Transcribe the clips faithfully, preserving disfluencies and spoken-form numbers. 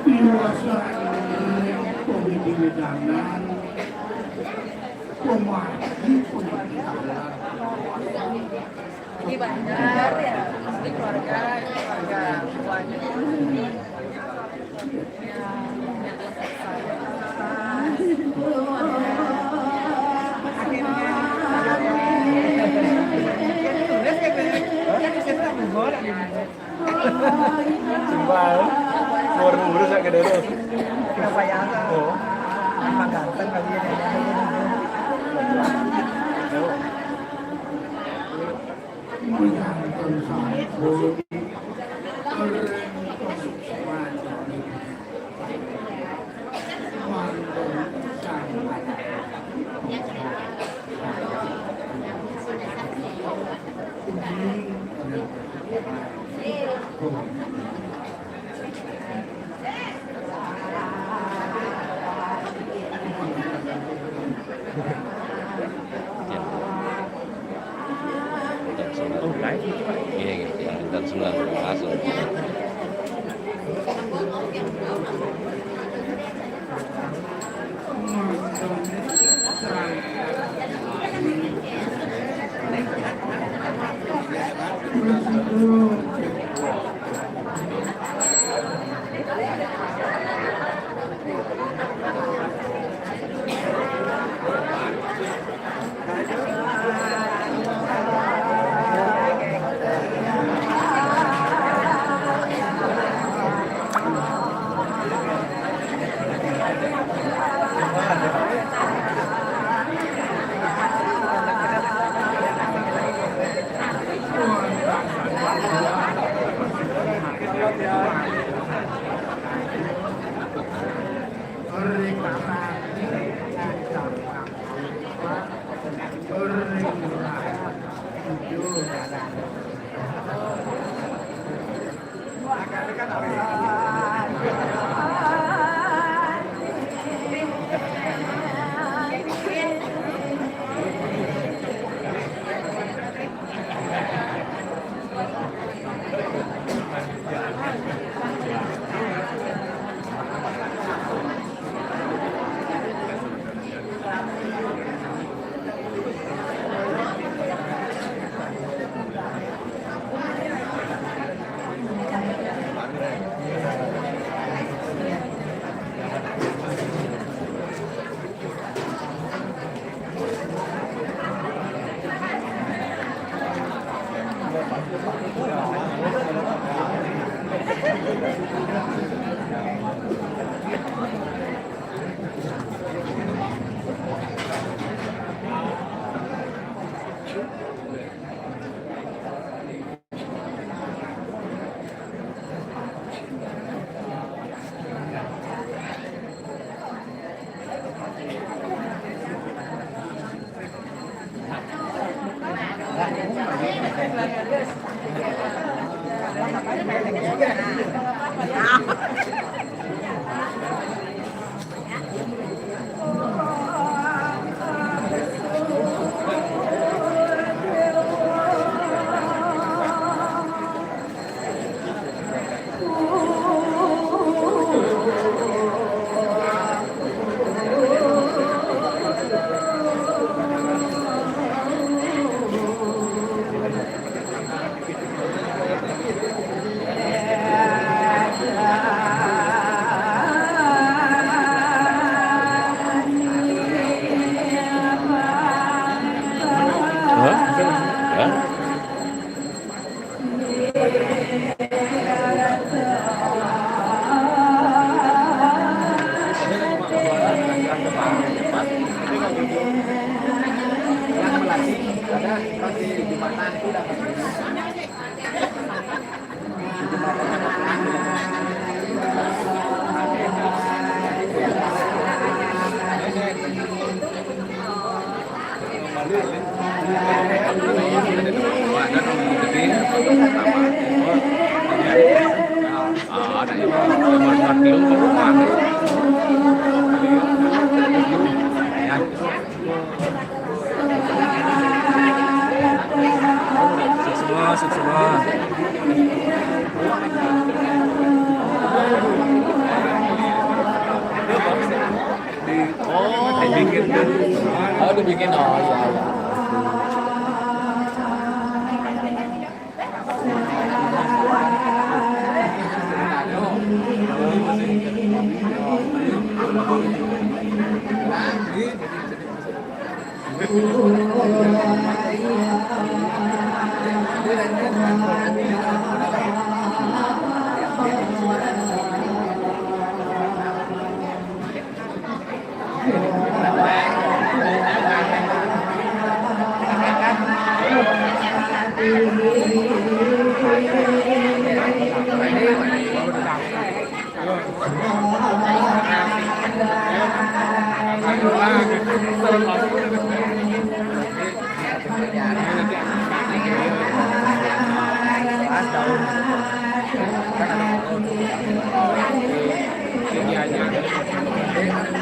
Biasa ini pemimpin zaman, pemaju pemimpin zaman. Di Banjar, ya, di keluarga, keluarga tuanya. Sumpah, luar ngurus ya gede tuh. Kenapa ya? Oh. Emang ganteng kali ya. Iya, iya, iya. Dan sembilan belas. Hah? Hah? Sukses semua, sukses semua. Di, oh, dibikin dulu. Oh, dibikin. Oh, iya, iya.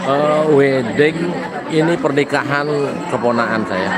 Eh, wedding ini pernikahan keponakan saya.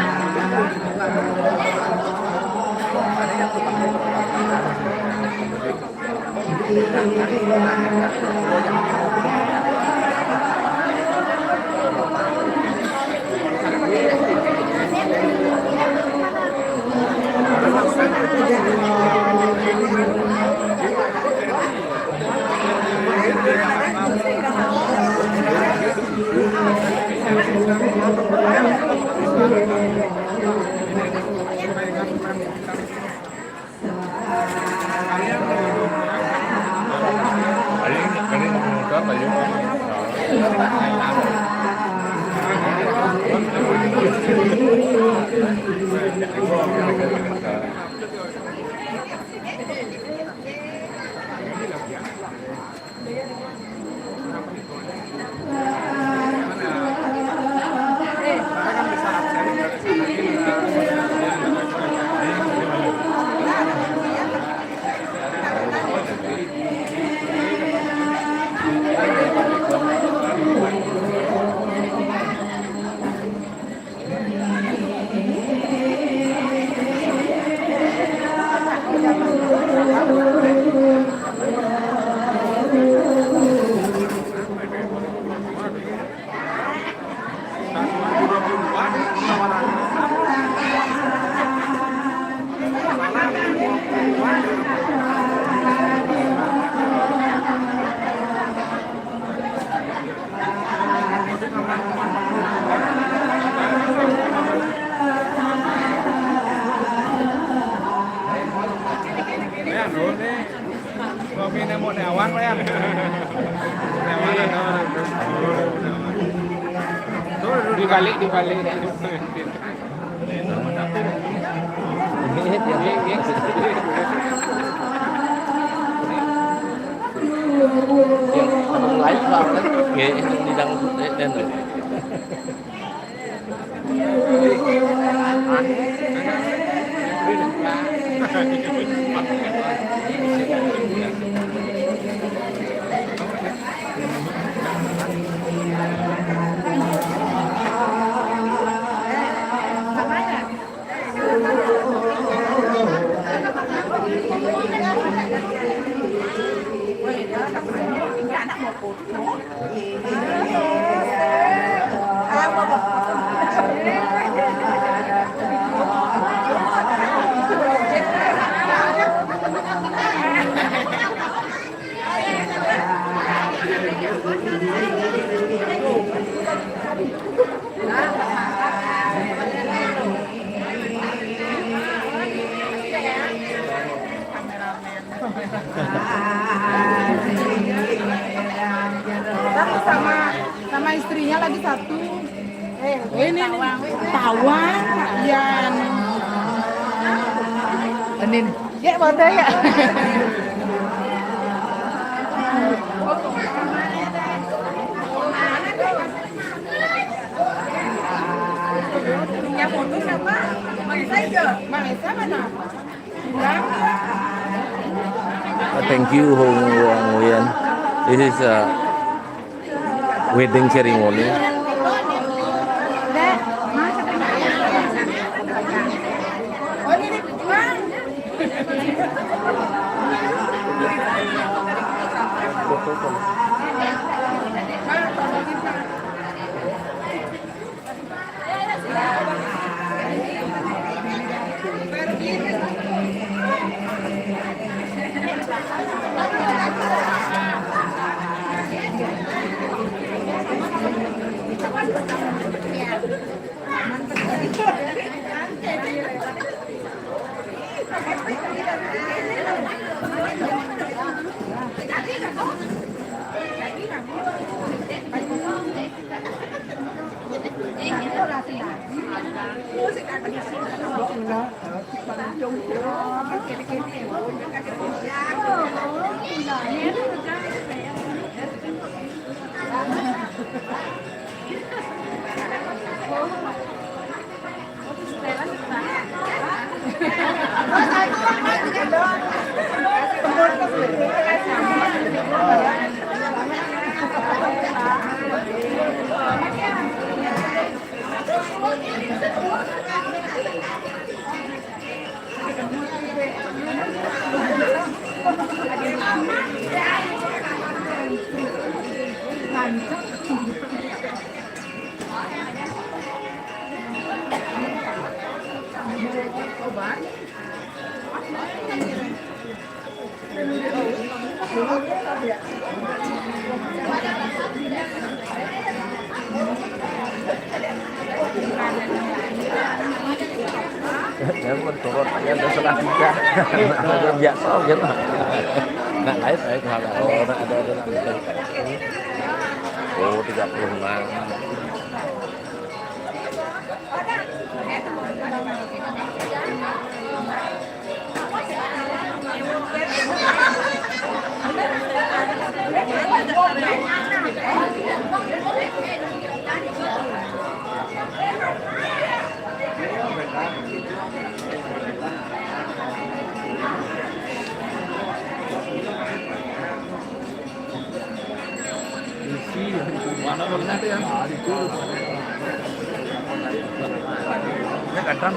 Dibalik, dibalik. Nggih, di dang, eh, dan. Sama, sama istrinya lagi satu. Eh, ini nih. Tawang, Yan. Enin. Ya, wadah ya. Yang foto siapa? Bang Esa itu. Bang Esa mana? Pulang. Uh, thank you, Hong Wang Nguyen. This is a wedding ceremony. Ya, bukan turun, ya, ada setengah tiga. Ada biasa gitu. Nggak lain, lain, nggak ada, ada, ada, ada. Oh, tiga puluh enam. Isi, mana orangnya tuh ya? Ini kadang.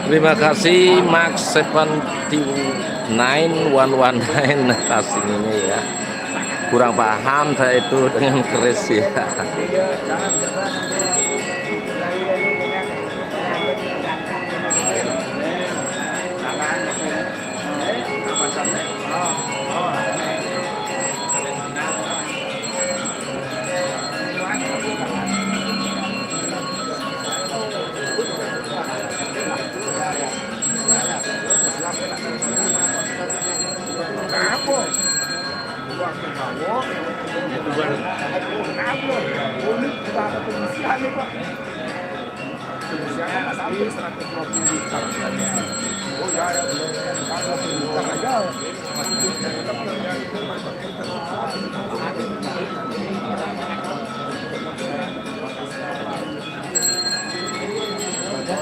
Terima kasih Max seven nine one one nine kasih ini ya. Kurang paham saya itu dengan keris ya.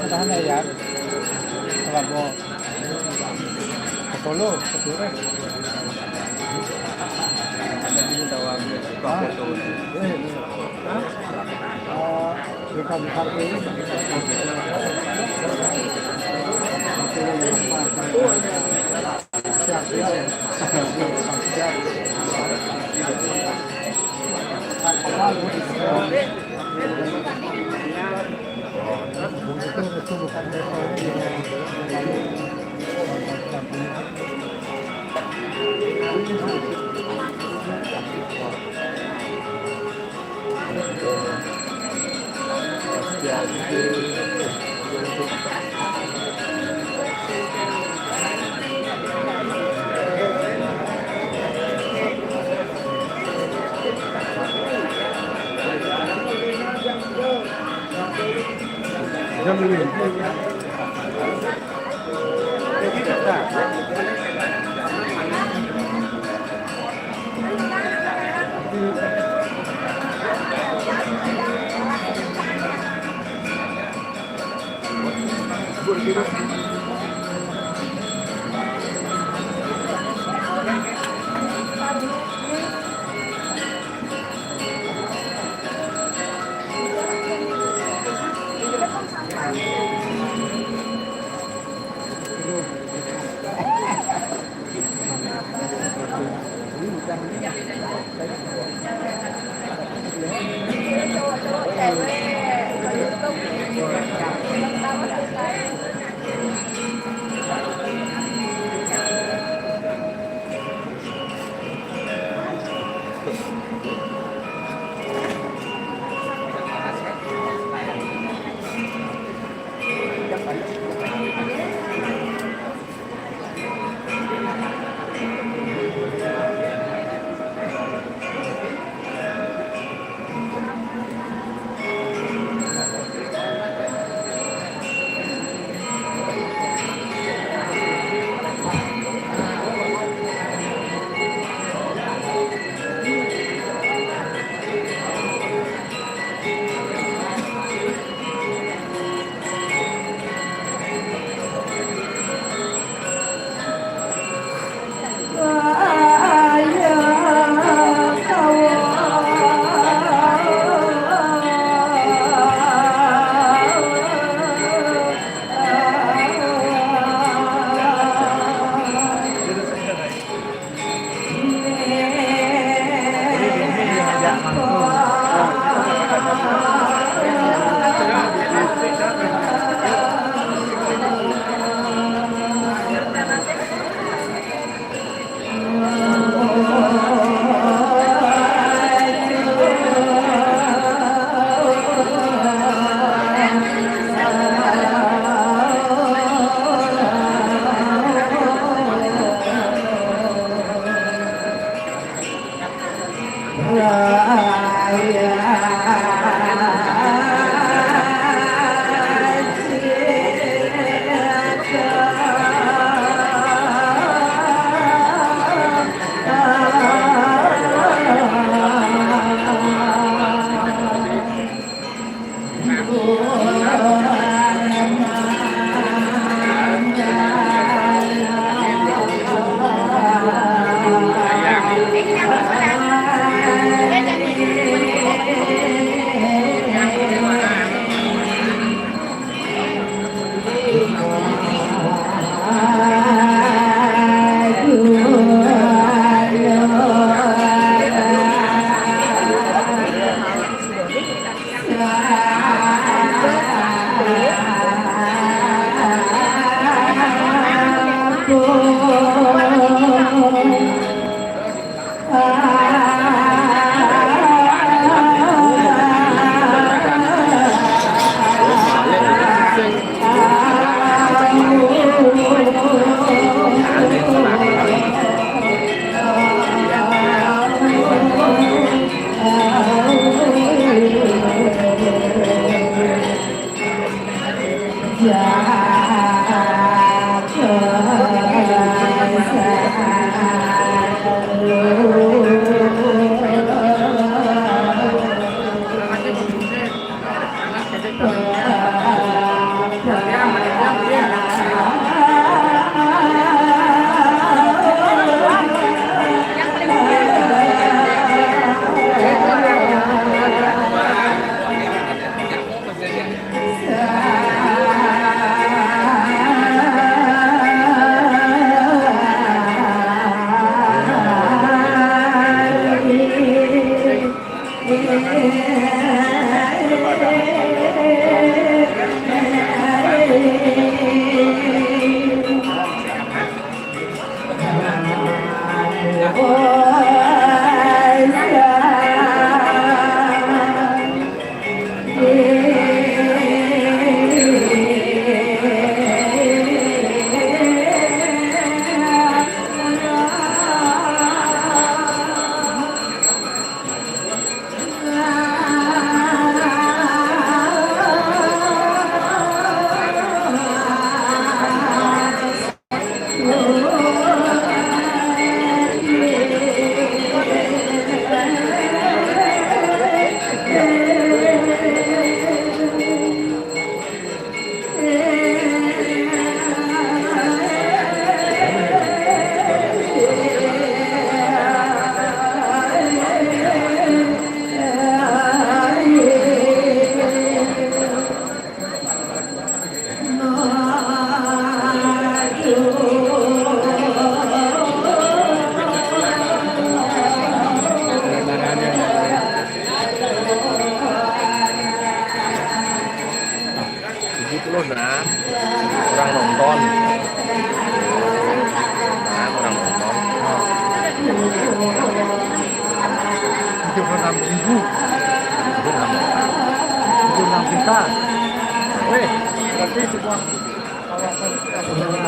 Tahan ya, ya. Kalau mau ke Solo, ke Flores. Ada dulu tawaran. Ah. Eh, ah. Oh, bukan, bukan. Siap, siap. Siap. Tujuh puluh enam orang nonton. Nah, orang nonton. Tujuh puluh enam ribu. Tujuh puluh enam orang. Tujuh puluh enam juta. Weh, berarti semua kawasan kita sudah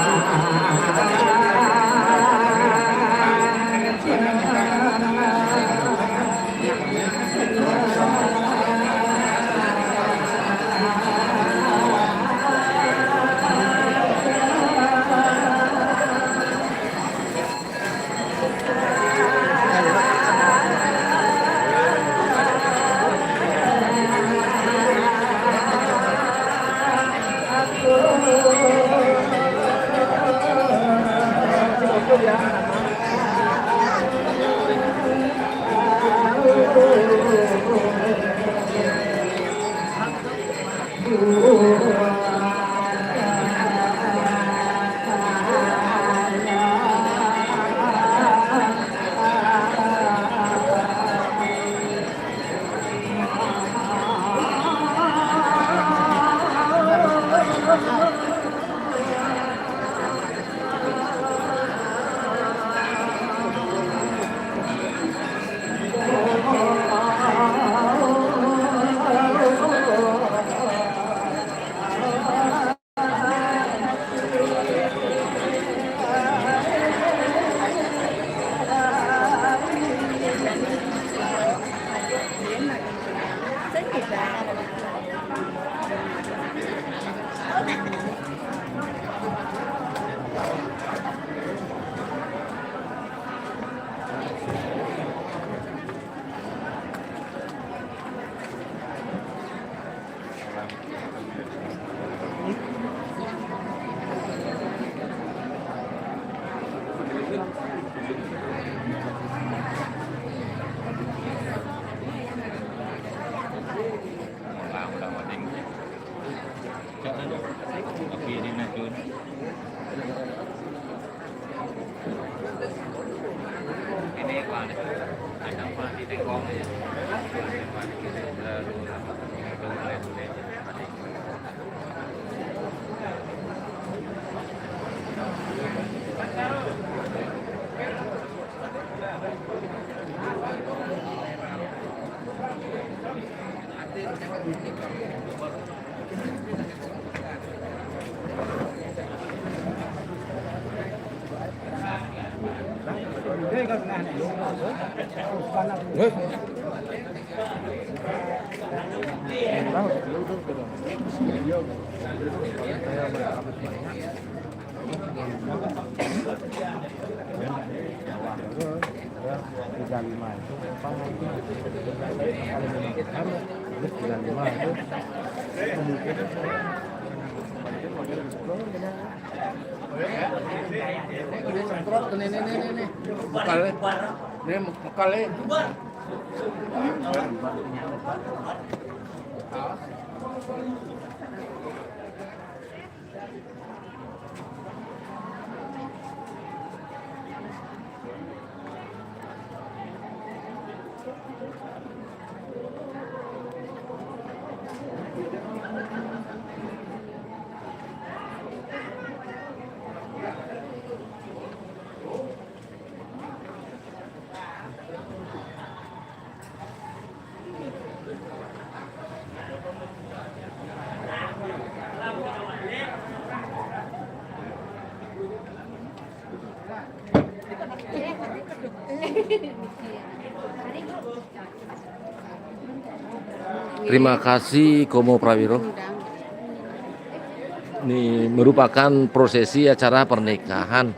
Tiga lima itu, tiga lima itu, Semprot ke nih, nih, nih, nih, nih. Bekal, nih. Nih, bekal, nih. Terima kasih, Komo Prawiro. Ini merupakan prosesi acara pernikahan.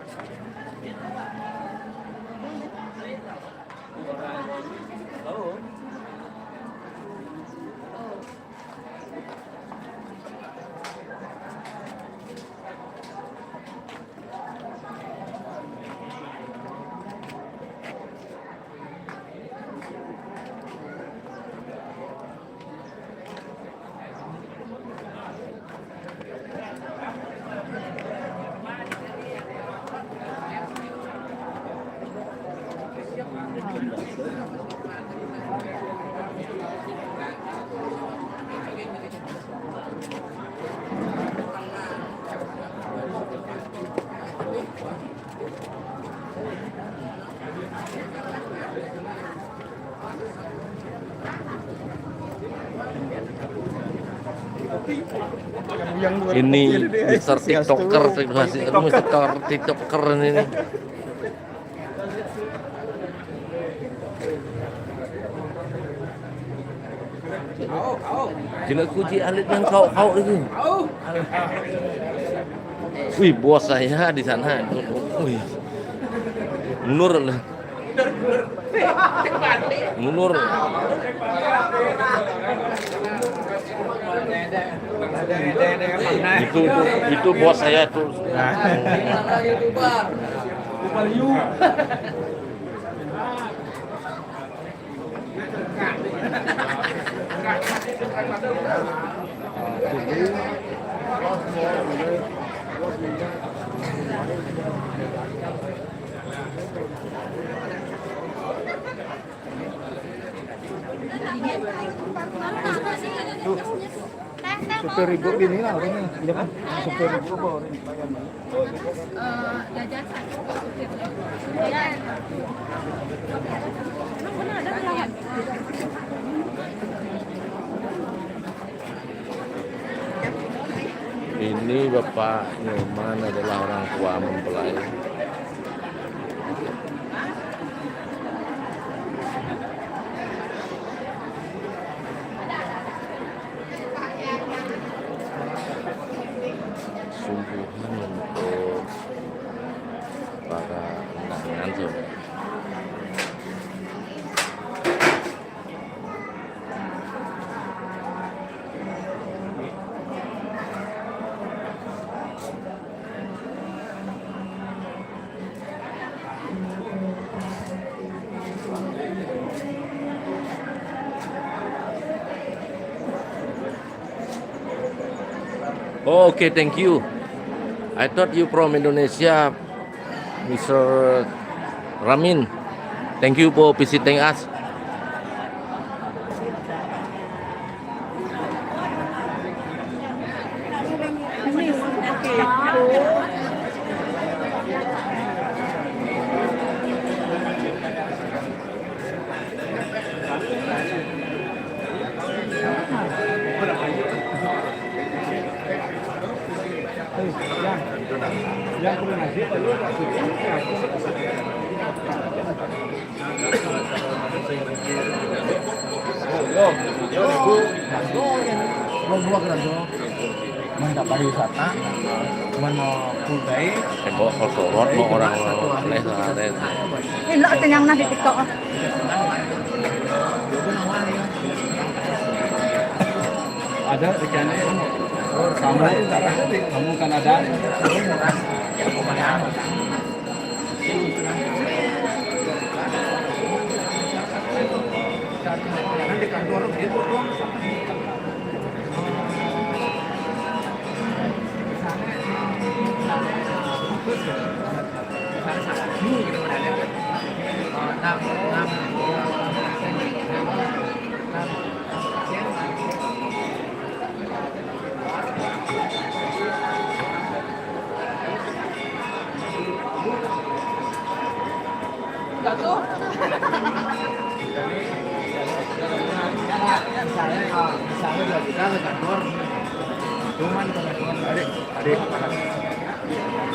Ini Mister TikToker, Mister TikToker ini nih. Jelas kunci alit yang kau-kau itu. Wih, bos saya di sana. Wih. Mundur lah. Mundur. Itu, itu, itu bos saya tuh. Supir ibu ini lah orangnya. Iya kan? Supir ibu apa orang? Eh, jajan satu, supirnya. Iya. Ini Bapak Nyoman adalah orang tua mempelai. Sungguhan untuk para undangan, saudara. Oh, okay, thank you. I thought you from Indonesia, Mister Ramin. Thank you for visiting us. Mau dua gerak dong. Mau nggak pariwisata, mau mau full day. Tembok kosong, mau orang satu hari. Aneh, aneh. Ini lo ada yang nasi TikTok. Ada rencana kamu, kamu kan ada.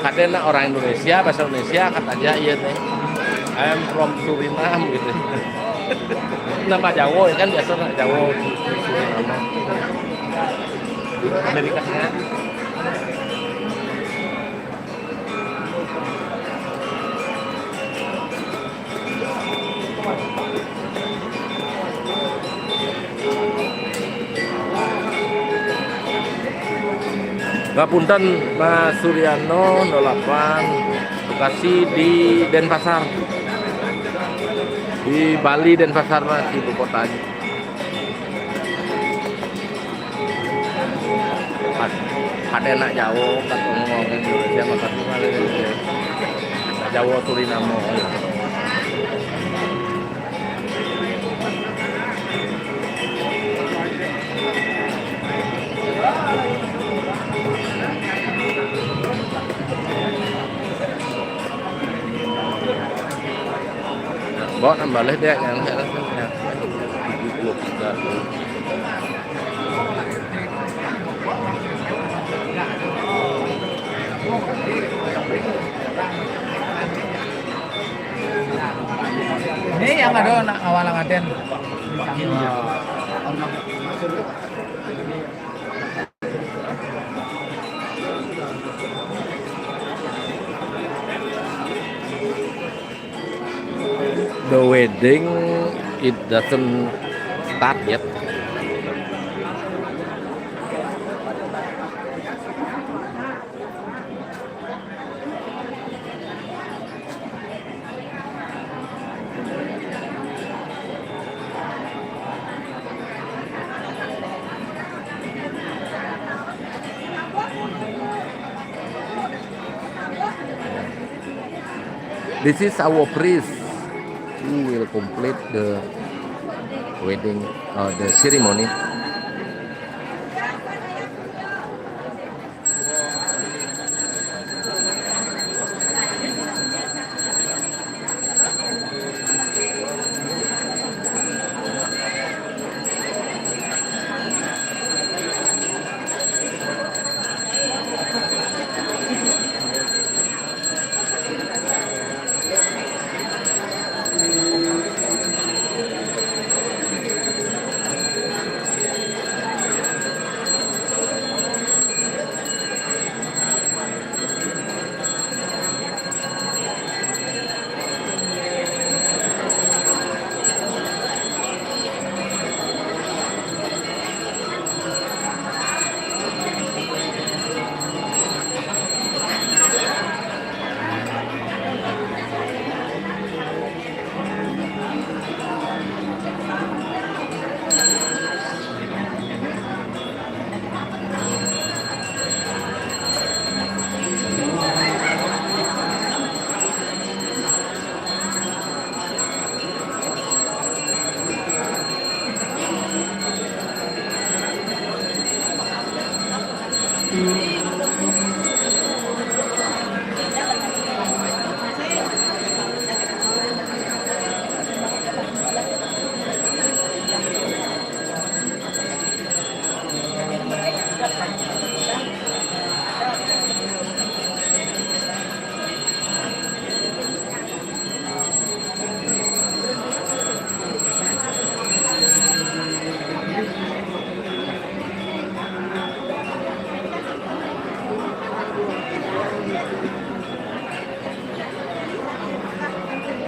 Kadéna orang Indonesia, bahasa Indonesia, kata aja iya téh. "I am from Suriname," gitu. Nama Jawa ya kan, biasa Jawa Suriname. Amerikanya. Ngapunten, Mas Suryano nol delapan, lokasi di Denpasar. Di Bali, Denpasar, Mas, ibu kotanya. Kadéna Jawa, kata ngomong Indonesia, maka tinggal Indonesia. Jawa Suriname. Bawa nambah deh, yang saya rasa, ya. Tujuh puluh tiga. Ini yang ada nak awal ngaden. The wedding, it doesn't start yet. This is our priest who will complete the wedding, uh, the ceremony.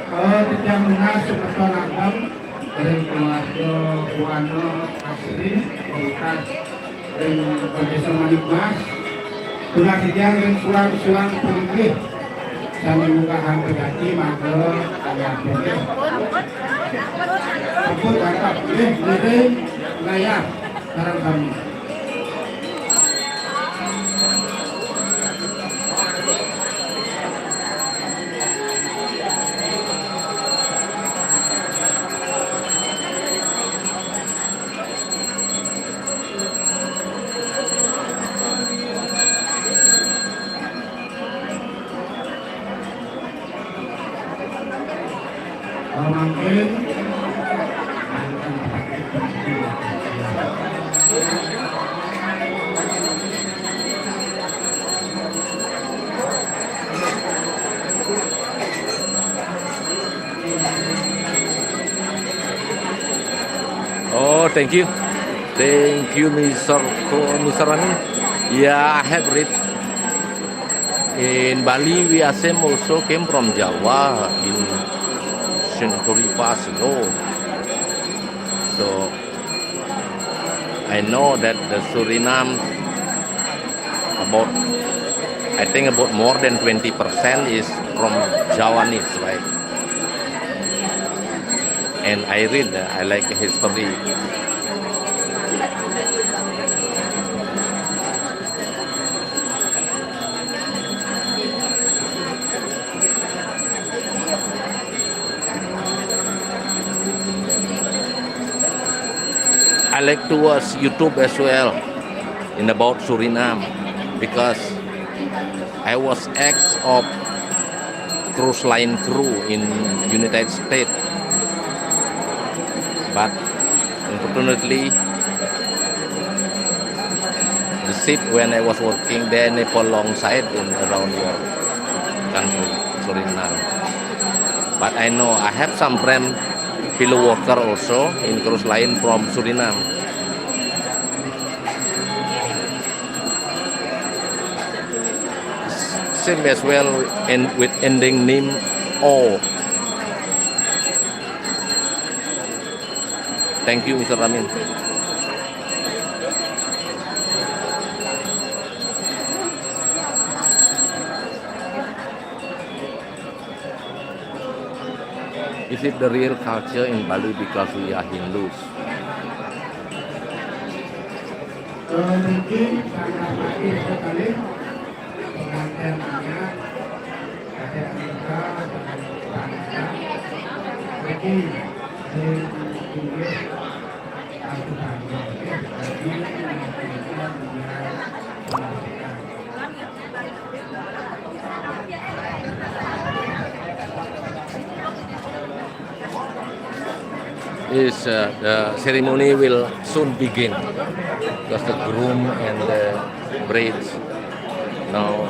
Kalau tidak mengasuk atau ragam dari keluarga Buana Asri, Komunitas Ring Desa Manik Mas, tulah titiang ring suang-suang panggih sane munggahang pejati mangga ayah putih. Ampun cakap, nggih, ngiring layah sareng sami. Oh, thank you. Thank you, Mister Ko-, Mister Amin. Yeah, I have read. In Bali, we asem also came from Java in century past ago. So, I know that the Suriname, about, I think about more than twenty percent is from Javanese, right? And I read, uh, I like history. I like to watch YouTube as well in about Suriname because I was ex of cruise line crew in United States, but unfortunately, the ship when I was working there never alongside in around your country, Suriname. But I know I have some friend, fellow worker also in cruise line from Suriname. Same as well and with ending name O. Thank you, Mister Ramin. Is it the real culture in Bali because we are Hindus? Mungkin karena mati sekali pengantin anak ada kita bangsa mungkin di Inggris aku bangga. Jadi kita punya Is, uh, the ceremony will soon begin because the groom and the bride now.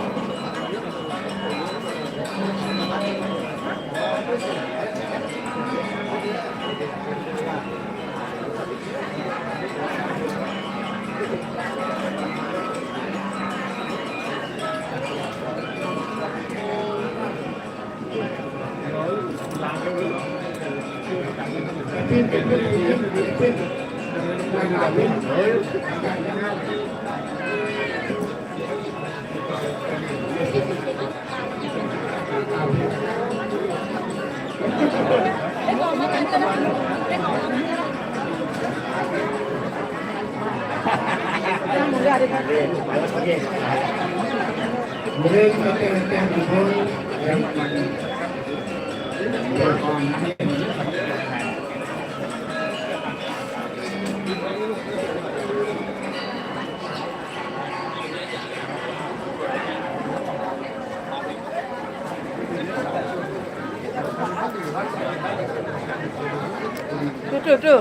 Tuh, tuh, tuh.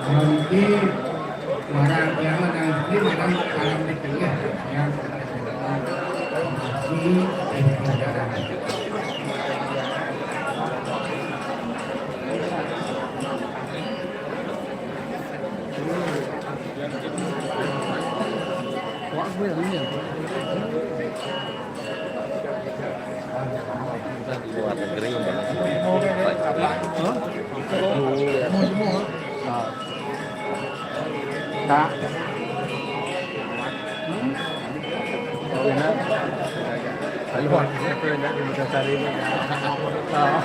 Nanti orang yang nanti orang paling penting ya. Yang Luar negeri udah. Hah? Mau semua? Kak. Hmm? Oh, enak. Ayo, enak di Mekasari ini. Oh.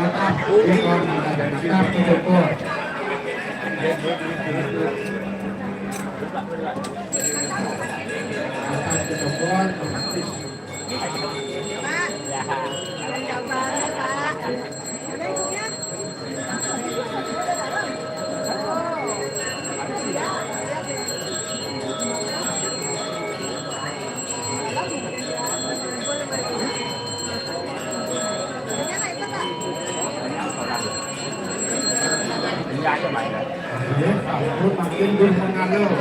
Tetap di depan, tetap di depan. Tetap di depan, otomatis. Pak, jangan jauh banget, Pak. Ada ibunya? Ini aja, Pak, ya. Makin berpengaruh.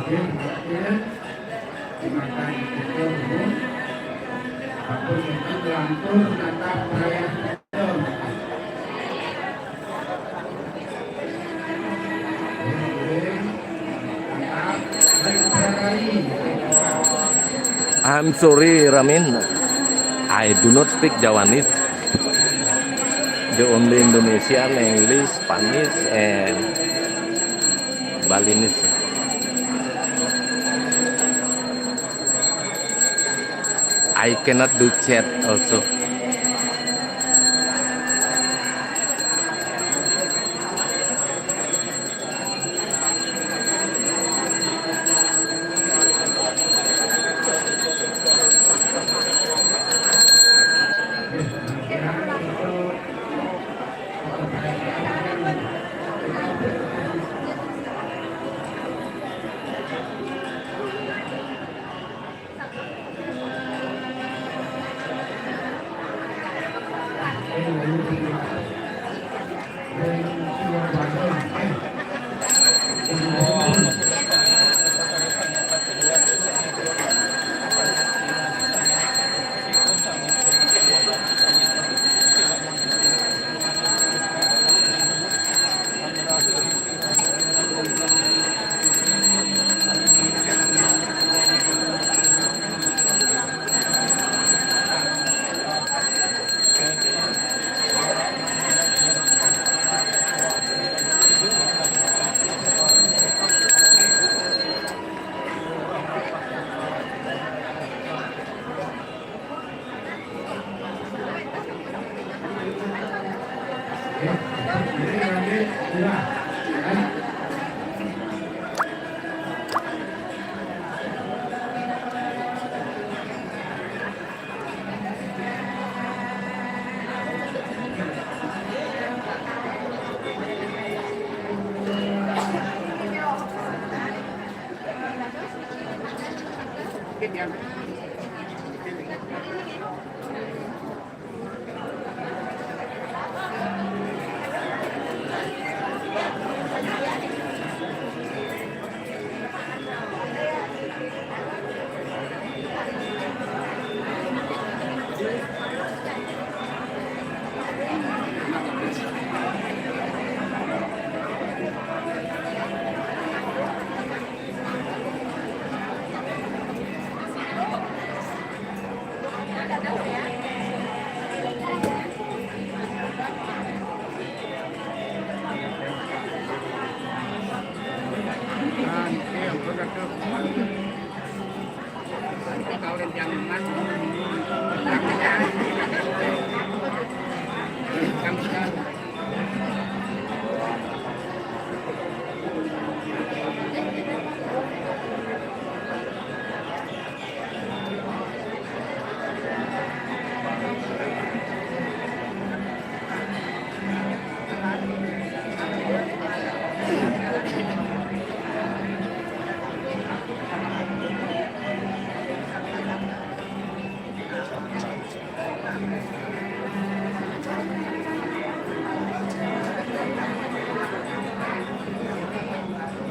Oke, oke. Terima kasih, Ibu. Apa kita lantur tetap perayaan. I'm sorry, Ramin. I do not speak Javanese. The only Indonesian, English, Spanish, and Balinese. I cannot do chat also.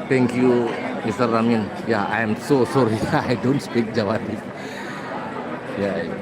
Thank you, Mister Ramin. Yeah, I am so sorry. I don't speak Javanese. Yeah.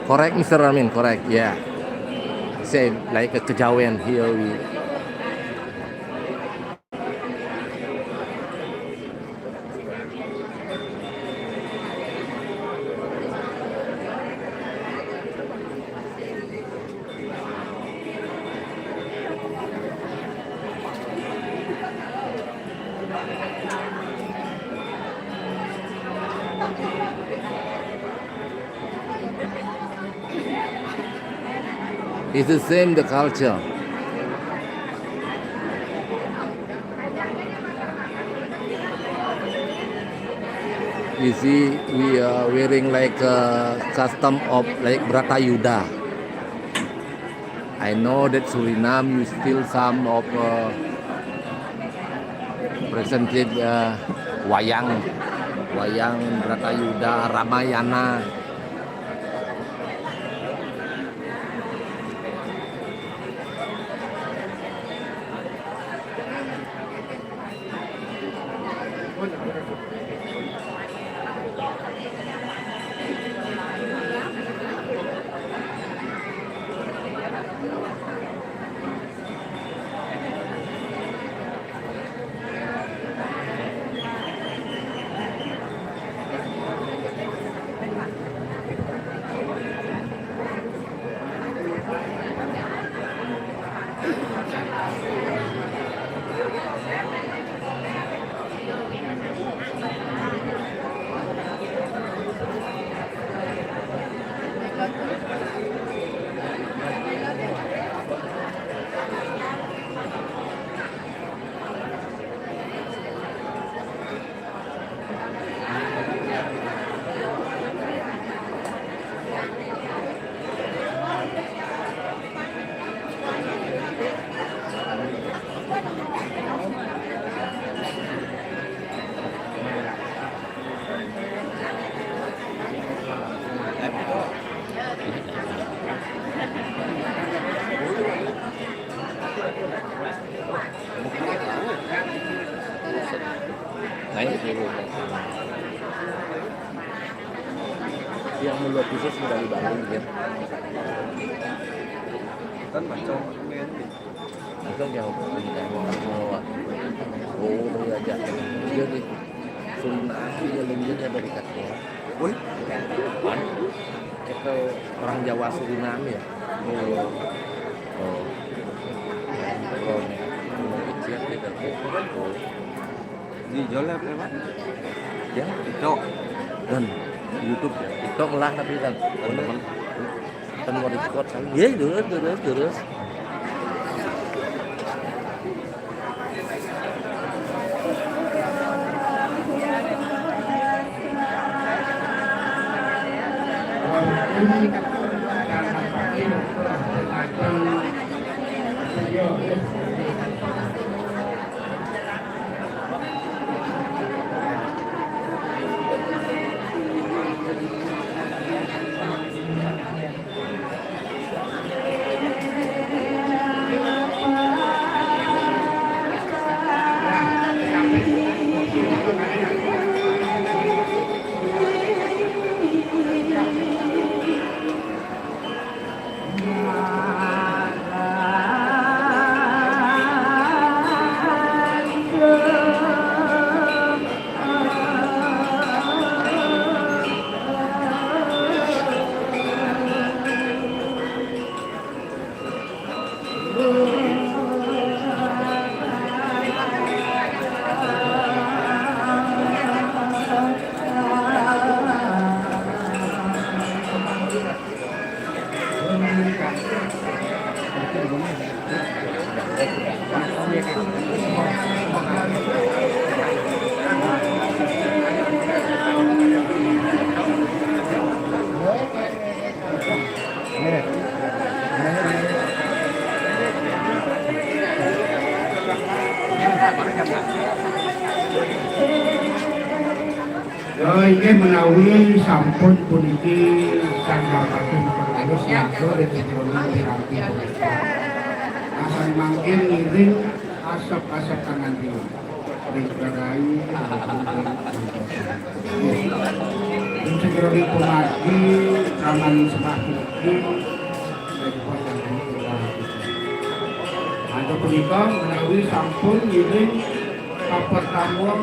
Correct, Mister Ramin, correct. Yeah. Same, like a kejawen here. We It's the same, the culture. You see, we are wearing like a custom of like Bratayuda. I know that Suriname, you still some of uh, presented uh, wayang, wayang Bratayuda, Ramayana. Naik dulu. Yang mulut khusus udah dibangun, ya. Kan macam Langsung dia hubungan kayak mau, mau, oh, ya, aja. Dia di Suriname, dia lagi dia dari Katoa. Woi, kan? Kita orang Jawa Suriname, ya. Oh. Oh. Oh, nih. Kecil kita. Oh. Di Jolep ya, Pak? Ya, TikTok. Dan YouTube ya. TikTok lah tapi kan teman-teman. Kan mau record kan. Iya, terus, terus, terus. Ya, inggih menawi sampun puniki sang Bapakipun perkawis, mangga ring jroning piranti punika. Nah, sané mangkin ngiring asep-asep tangan tiang. Ring Prarai, ring jroning pamargi, raman sembah puniki, ring pamargi. Mangga punika menawi sampun ngiring kapertama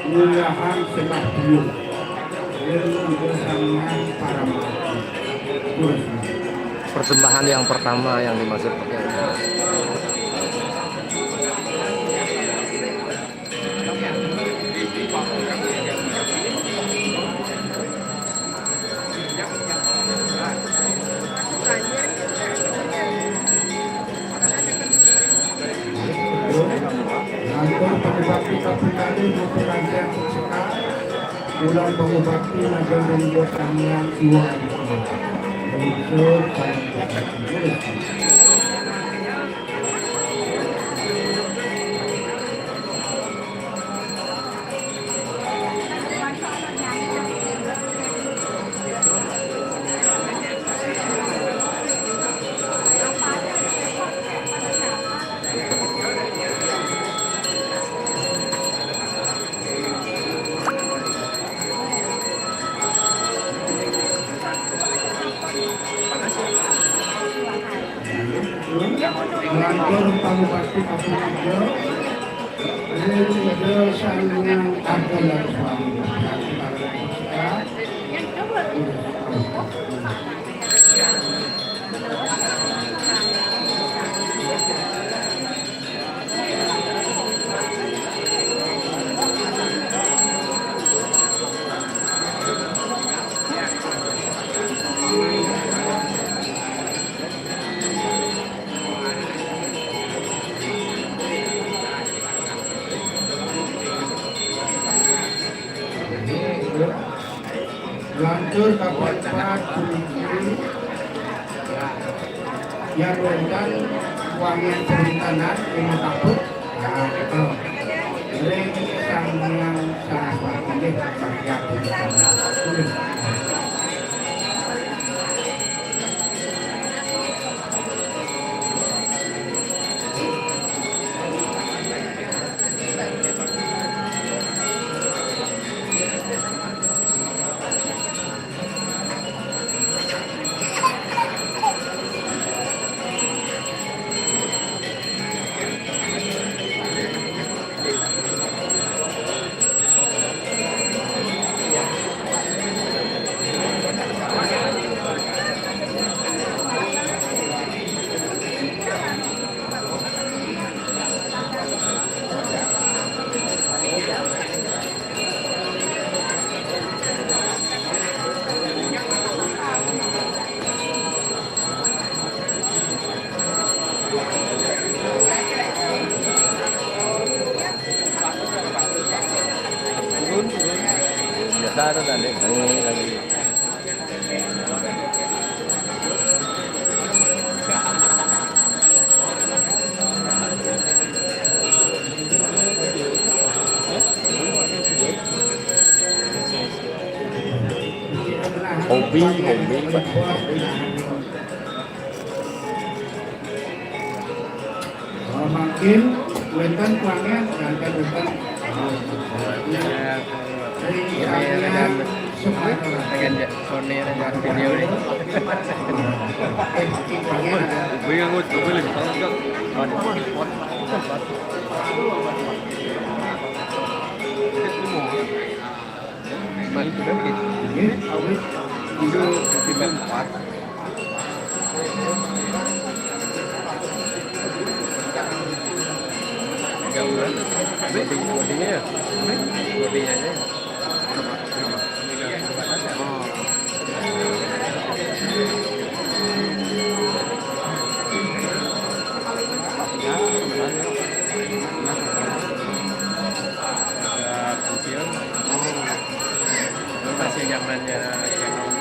ngunggahang sembah beliau. Ring Ida Sang Hyang Paramati. Terus. Persembahan yang pertama yang dimaksud pakai. Langkung pangubakti kaping kalih, Bapak Raja Sekar. Ulang pangubakti ngajeng ring Ida Sang Hyang Siwa. Menuju. Matur pangubakti kaping tiga. Ring Ida Sang Hyang Arjuna Swami. Yén wénten wangian perintanan, ini takut. Nah, gitu. Ring Sang Hyang Saraswati, nggih, Sang Hyang Perintanan. Biasa ada tadi. Ini lagi. Hobi, hobi, Pak. Oh, mangkin wénten kuangan, wénten, wénten. Oh, ya. Ini ada semua. Pengen ya, Sony ada video nih. Eh, kuangan ada. Gue yang gue, gue lebih tahu, Cok. Waduh. Ini awit. Itu tipe empat. Tiga bulan. Body-, bodinya ya? Bodinya aja. Kenapa? Kenapa? Oh. Ya, sebenarnya. Udah pensiun. Masih zamannya Canon.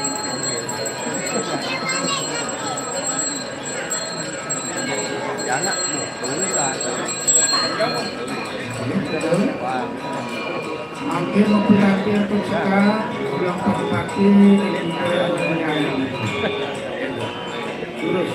Ya, anak, tuh, tuh, kan. Wah. Mangkin memperingati untuk sekarang, yang peringati ini. Terus.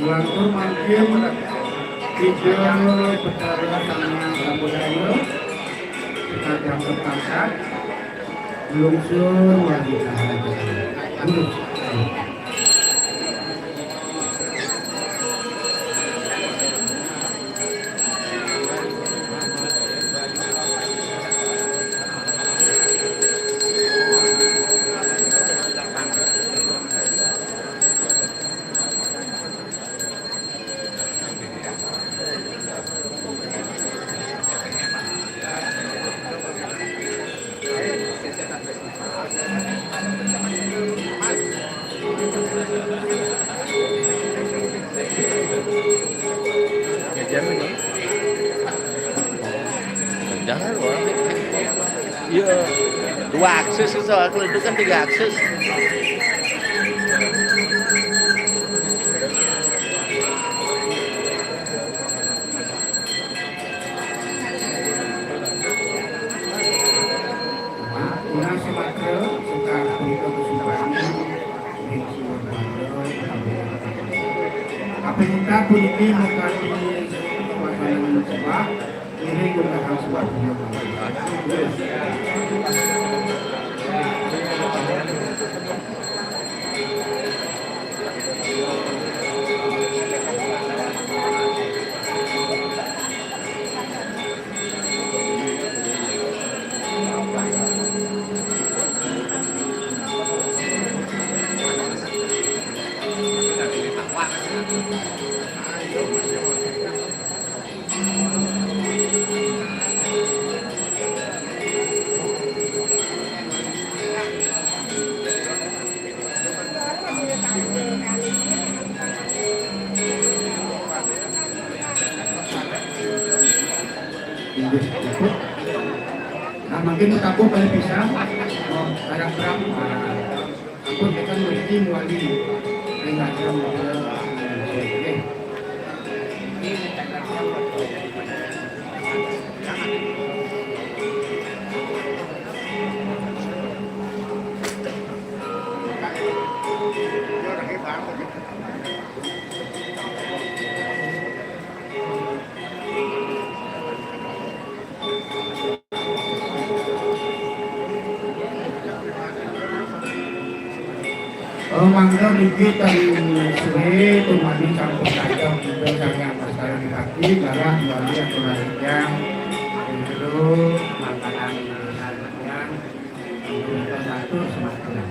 Lantur mangkin Ida Betara Sang Hyang Rambudaya, sekadang terpangkat, lungsur wajib. Jangan, wah. Iya, dua akses itu, kalau itu kan tiga akses. Ora sematra sekar punika kesubahan ing suwun banda. Kaping empat puniki mengkati suasana sembah, ngiring gundahan sembah punika. Inggih, cukup. Nah, mungkin kaku kali bisa. Oh, harap-harap. Nah, ampun, kita mesti muali. Ring aja, muali. Oke. Oh, mangga niki ten suwe tumani sampun kacang kita sangang masalah dipati, darah, muali, atur yang, yang kedua, makanan, yang, yang, yang, yang, yang, yang, yang,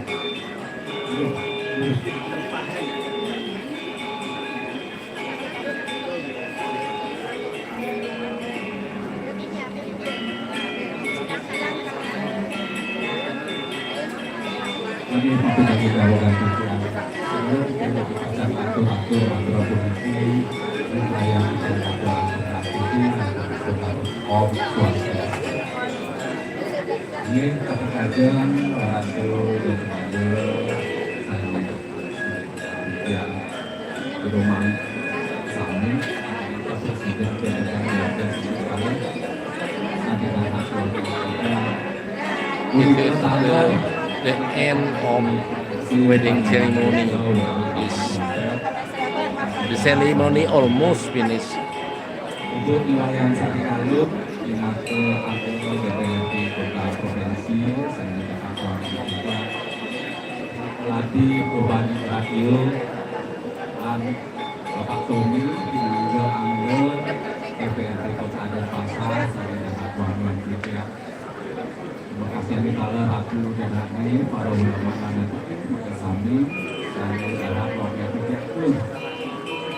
Ini patut bagi gawa ganti tiang. Sehingga kita atur-atur, atur-atur ini, yang bisa atur-atur ini, atur-atur om, swastiastu. Ini kata kajian, ratu, dan raja, ya, pedoman sami, It is the, the end of wedding ceremony. Is the ceremony almost finished? Untuk nelayan sari kalut, pinaka anggota D P R D Kota Provinsi, saya minta maaf juga. Lati Perubahan Radio, dan Bapak Tommy, pinangga angga D P R D Kota Denpasar, saya minta maaf juga. Terima kasih, kami para ratu dan rani, para ulama dan hadirin sami, dan dalam wakil kita pun.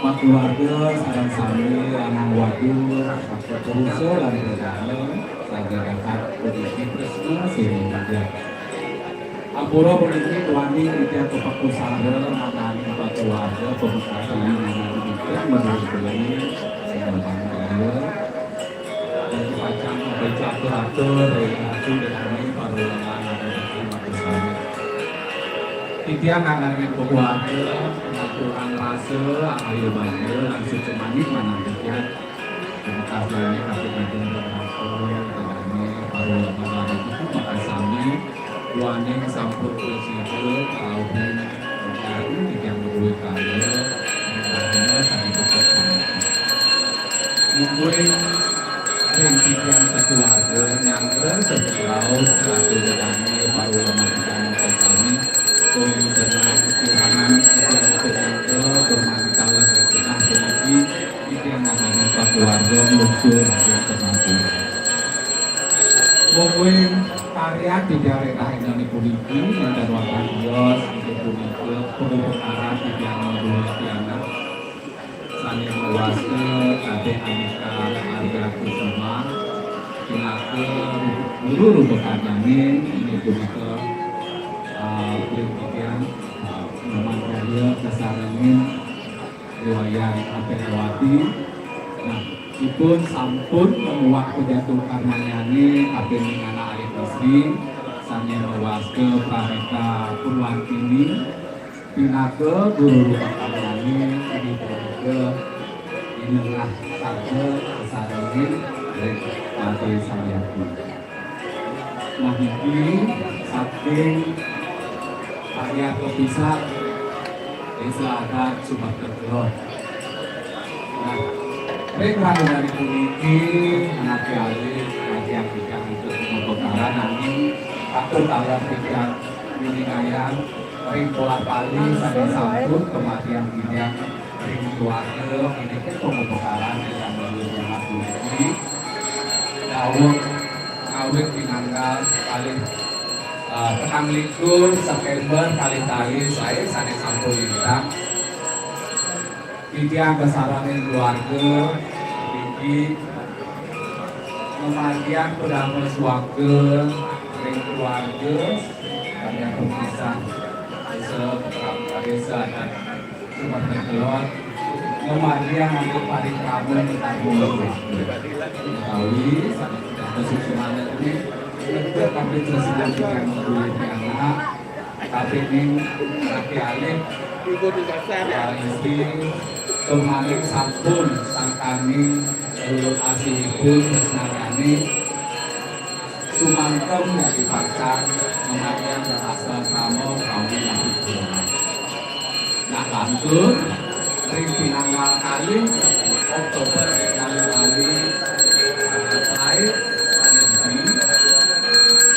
Pak keluarga, sareng sami, anak waduh, sakit perusa, dan berjalan, saja dapat berisi tresna, sehingga. Ampura puniki wani titiang kepakusara, nangani Pak keluarga, pemekasih, nangani titiang, menurut beliau, sehingga. Dan pacang ada catur-atur, ring ratu dan kami para ulama, ada di matur sami. Titiang nganggangin keluarga, pengaturan rasa, ayo bangga, langsung cemani manang titiang. Terima kasih, kami minten rasa, dan kami para ulama, ada di matur sami. Duaning sampun prasida, kauhin, mencari titiang ngeduwe karya, mudahnya sami tetep. Mungguing ring titiang sakeluarga, nyanggra sakeluarga, ratu dadane, para ulama titiang sami, poin dengan kirangan titiang nyanggra, bermantalan tengah segi, titiang nganggangin sakeluarga, nglungsur, rakyat termasuk. Mungguing Karya titiang ring rahinané puniki, nénten wantah tios, inggih punika pangupakaran titiang Guru Stiana. Sané mawasta Kadék Anika Arya Kusuma, pinaka guru rupa kanyaning, inggih punika, ah, ring titiang, ah, Nyoman Karya kasarengin Wayan Aperawati. Nah, ipun sampun mamuat pejatuh karmanyané kapining anak alit istri, sané mawasta Pranita Purwantini, pinaka guru rupa karyané, inggih punika Inengah Sarja kasarengin ring Made Saryati. Nah, niki saking karya kepisah Desa Adat Sumatera Kulon. Nah, ring rahinané puniki, anaké alit, rakyat titiang untuk pemekaran nanging patut taler titiang nyuningayan ring pola pali sané sampun kamargiang titiang ring keluarga, inggih pemekaran titiang Guru Muhammad Lutfi. Daweg ngawit pinanggal kalih, eh, petang likur September kalih tali saé sané sampun lintang. Titiang kasarengin keluarga, Memargiang pedamel suarga ring keluarga, pada pemisah desa, desa dan semeton kelod, memargiang antuk parikrama utawi utawi sane suksmane punika, tapi sesungguhnya anak, tapi ning laki alih, istri, kemarin sampun sangkani, eh, asihipun tresnanane, sumantem dadi pacar, memargiang rasa sama kami. Nah, lantur, ring pinanggal kalih Oktober, pinanggal kalih, eh, sae, sae ini,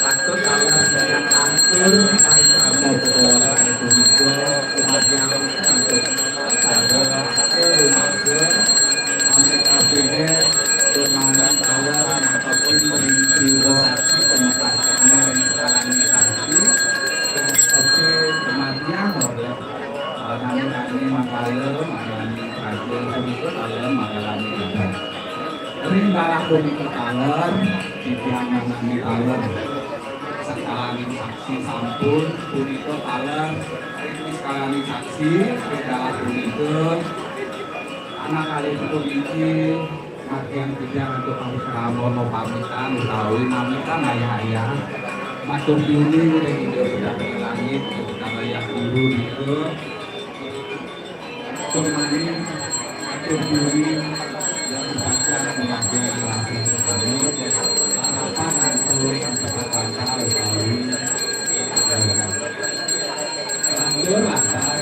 patut taler sareng lantur, parikrama Oktober punika, memargiang antuk acara, selumasa, ampun kabinet, kemandan taler, nangkepin ring jiwa saksi, pemekasane ring sekalane saksi, nangkepin kematian, oleh Nami-nami mangkala, manami raja punika taler mangkalane ibadah. Ring galah punika taler, titiang manami taler. Sekalaning saksi sampun punika taler, ring sekalaning saksi, ring galah punika, anak kalih puniki, Margiang titiang antuk parikrama mapamitan utawi namitan ayah-ayah. Matur piuning ring Ida Petani Langit, Ida Petani Ayah Guru nika. Kemani matur piuning dan upacara pengabdian rasa sami. Harapan antuk antuk utawi lantur lantas.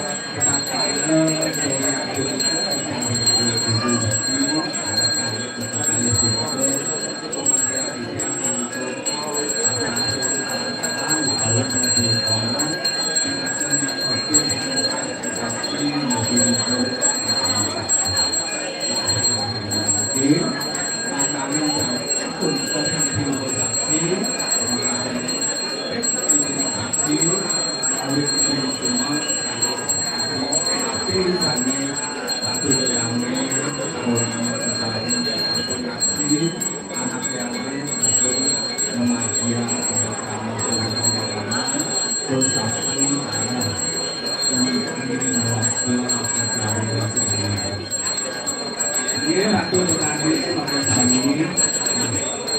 Nggih, Ratu Petani, Bapak Sami.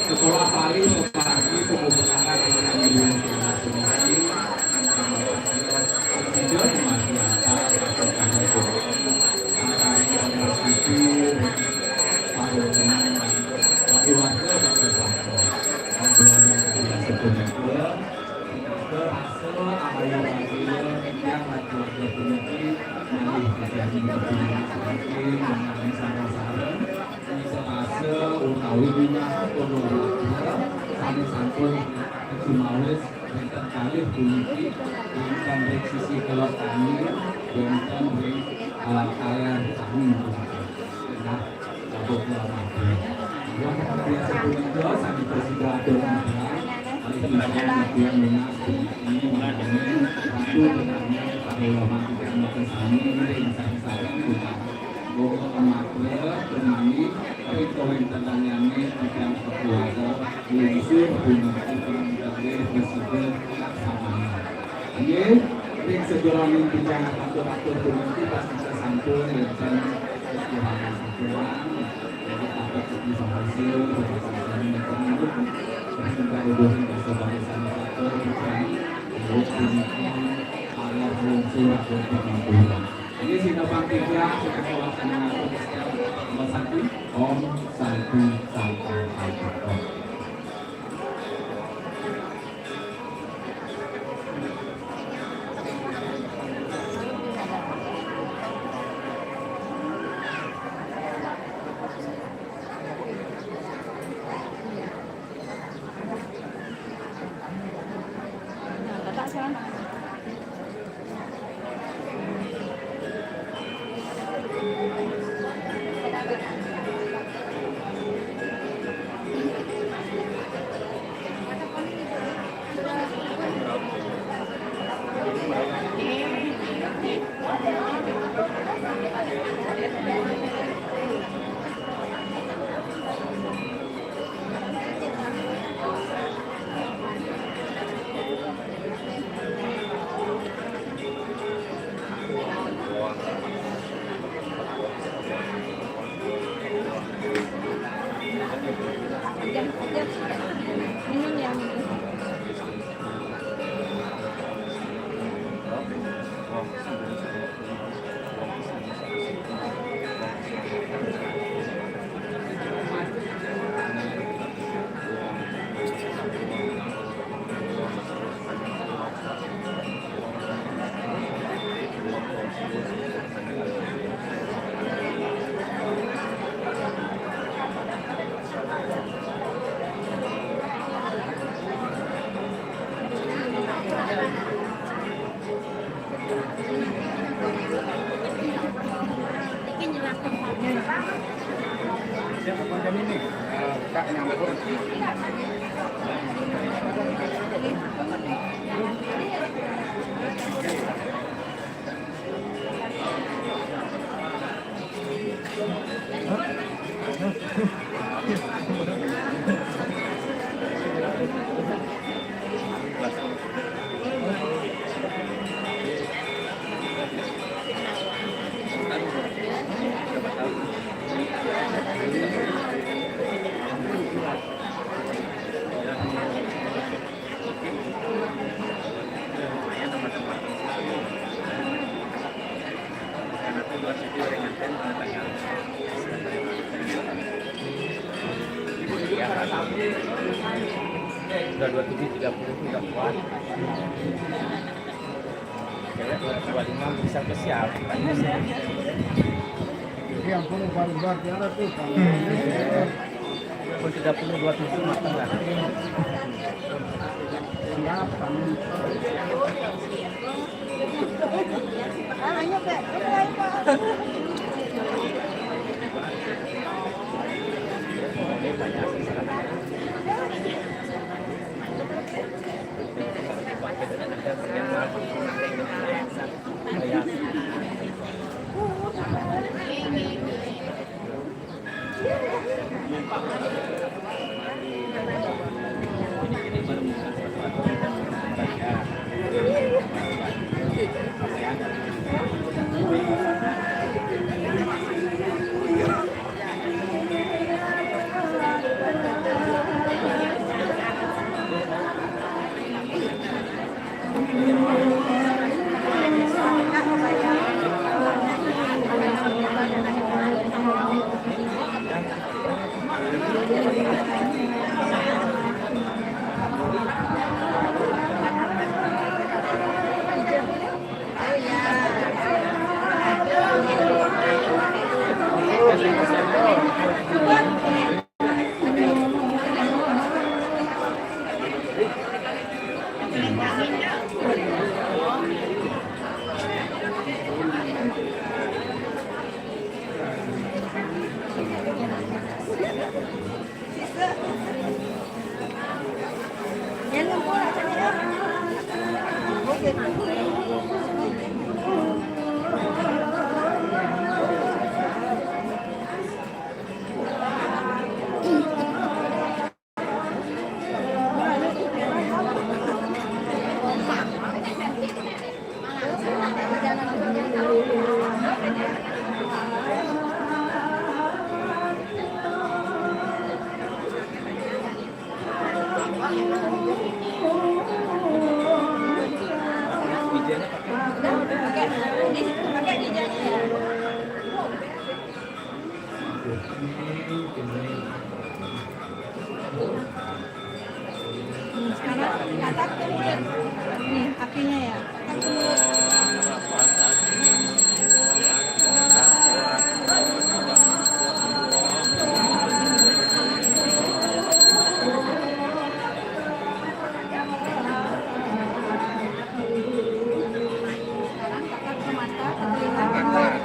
Sekolah Pali memargi pemuputaran ring Ida Dimas Sumadi, Ida Dimas Diantar, Ratu Kahaya Sumadi, Santari Universiti, Parungan, Ratu Warga, Ratu Sangka. Ratu Warga, Ratu Sangka. Rasa abaya bahagia, titiang lan keluarga puniki, malih titiang ngiring semakin mengenai sareng-sareng, rasa utawi minyak kono sane sampun sumawis wenten kalih puniki, wenten ring sisi kelod tani, wenten ring, eh, kaler tani puniki. Nah, Nggih, ring sajeroning titiang atur-atur puniki pastika sampun wenten kekurangan-kekurangan, jadi dapat sukses hasil, dapat sukses mengikuti, terus juga ibu dan saudara salah satu, bukan, ibu puniki, Allah lungsur atur pengampunan. Ini sinapan tiga, kita kelaksana untuk setiap nomor satu, Om Santi Santi Santi Om. Minum ya, minum. Sudah dua tujuh tiga puluh, sudah kuat. Cewek dua lima bisa ke siapa? Ini yang pun baru-baru tiada tuh. Pun tiga puluh dua tujuh matang lah. Sekarang katak ke mulut. Nih, kakinya ya. Katak ke mulut. Sekarang katak ke mata, ke telinga, ke mulut.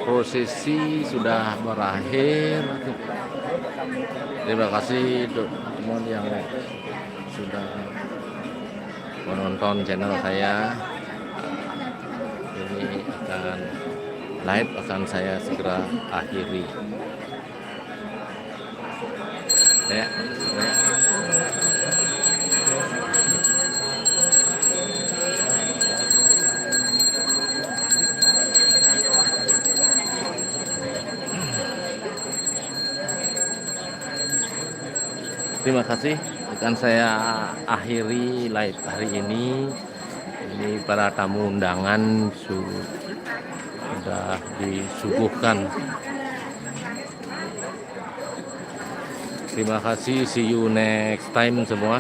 Prosesi sudah berakhir. Terima kasih untuk teman yang sudah menonton channel saya. Ini akan live akan saya segera akhiri. Ya, ya. Terima kasih. Akan saya akhiri live hari ini. Ini para tamu undangan su- sudah disuguhkan. Terima kasih. See you next time semua.